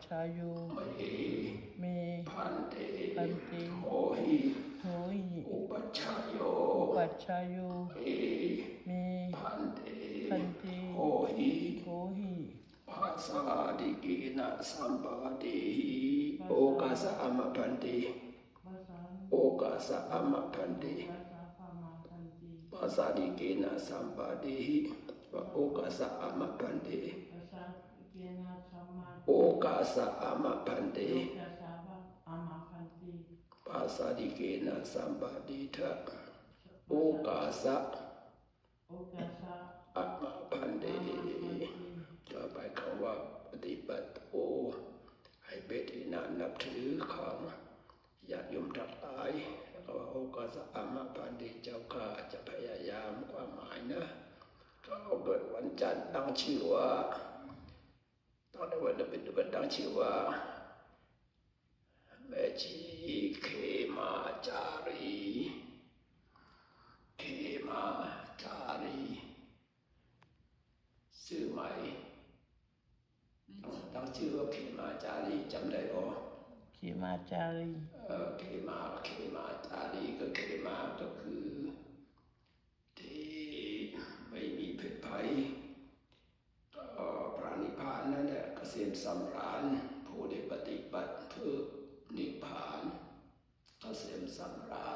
ชาโย เม เม พันเต พันเต โหหิ โหหิ อุปัชฌาโย อุปัชฌาโย เม เม พันเต พันเต โหหิ โหหิ ภาษาดิเกนะสัมปาเตหิ โอกาสะ อามา พันเต ภาษา โอกาสะ อามา พันเต ภาษา อามา พันเต ภาษาดิเกนะสัมปาเตหิ โอกาสะ อามา พันเต ภาษาดิเกนะสัมมา โอกาสะ อามา พันเต โอกาสะ อามา พันเต ภาษาดิเกนะสัมปาเตถะ โอกาสะ โอกาสะ อามา พันเต อามา พันเต ຕໍ່ໄປຄຳວ່າ ปະຕິປັດໂຕ ໃຫ້ເປັນທີ່ໜ້ານັບຖືຂອງຍາດໂຍມທັງຫຼາຍ ແລ້ວກໍວ່າ ໂອກາສະ ອາມະ ພັນເຕ ເຈົ້າຂ້າຈະພະຍາຍາມ ຄວາມໝາຍນະ ກໍເກີດວັນຈັນ ຕັ້ງຊື່ວ່າ ຕັ້ງໃນວັນເປັນວັນຕັ້ງຊື່ວ່າ ແມ່ຊີເຂມາຈາລີ ເຂມາຈາລີ ຊື່ໃໝ່ ຕັ້ງ ຕັ້ງຊື່ວ່າເຂມາຈາລີ ຈຳໄດ້ບໍ່? ເຂມາຈາລີ ເອີ ເຂມາ ເຂມາຈາລີ ກໍເຂມາກໍຄື ທີ່ໄມ່ມີເພດໄພ ຕໍ່ພະນິບພານນັ້ນແຫຼະ ກະເສມສຳລານ ຜູ້ໄດ້ປະຕິບັດເພື່ອນິບພານ ກະເສມສຳລາ